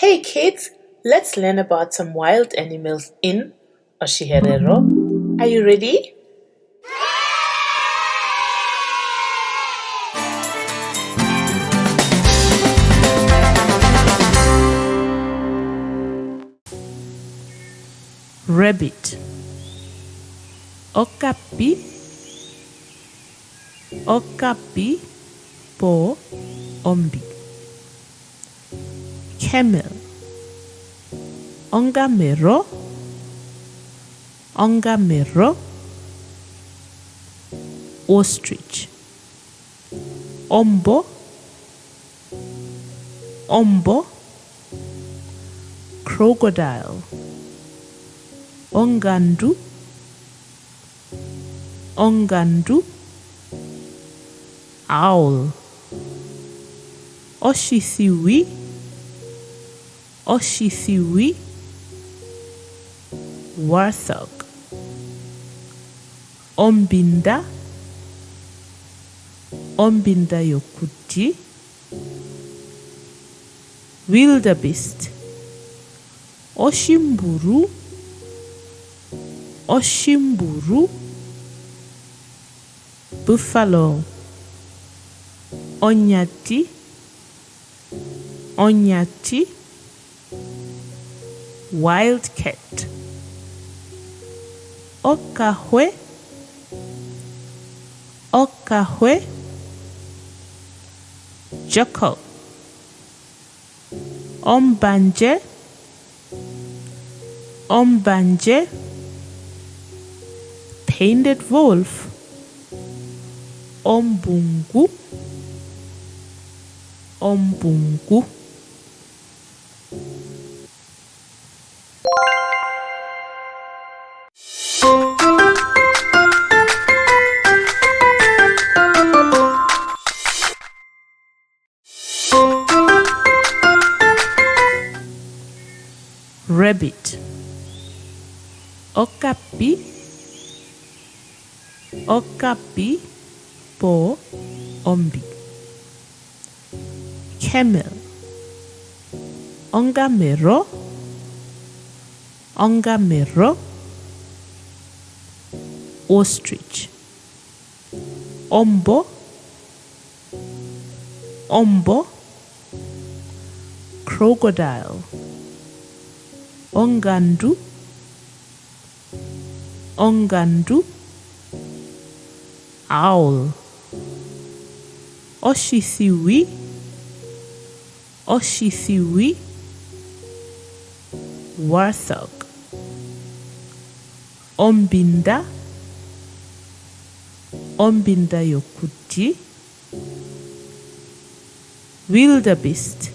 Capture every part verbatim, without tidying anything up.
Hey kids, let's learn about some wild animals in Otjiherero. Are you ready? Rabbit. Okapi. Okapi poo ombi. Camel. Ongamero. Ongamero. Ostrich. Ombo. Ombo. Crocodile. Ongandu. Ongandu. Owl. Otjisiwi. Otjisiwi. Warthog. Ombinda. Ombinda yokuti. Wildebeest. Otjimburu. Otjimburu. Buffalo. Onyati. Onyati. Wildcat. Okahwe. Okahwe. Jackal. Ombandje. Ombandje. Painted wolf. Ombungu. Ombungu. Rabbit. Okapi. Okapi poo ombi. Camel. Ongamero. Ongamero. Ostrich. Ombo. Ombo. Crocodile. Ongandu. Ongandu. Owl. Otjisiwi. Otjisiwi. Warthog. Ombinda. Ombinda yokuti. Wildebeest.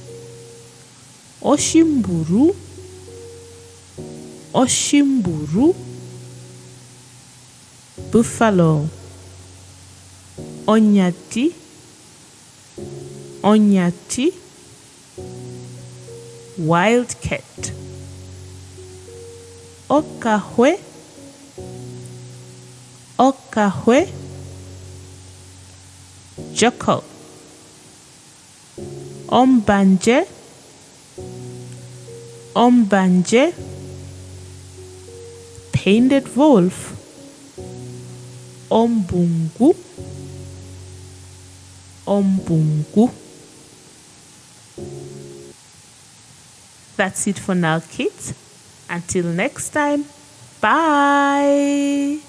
Otjimburu. Otjimburu. Buffalo. Onyati. Onyati. Wildcat. Okahwe. Okahwe. Jackal. Ombandje. Ombandje. Painted wolf. Ombungu. Ombungu. That's it for now, kids. Until next time, bye.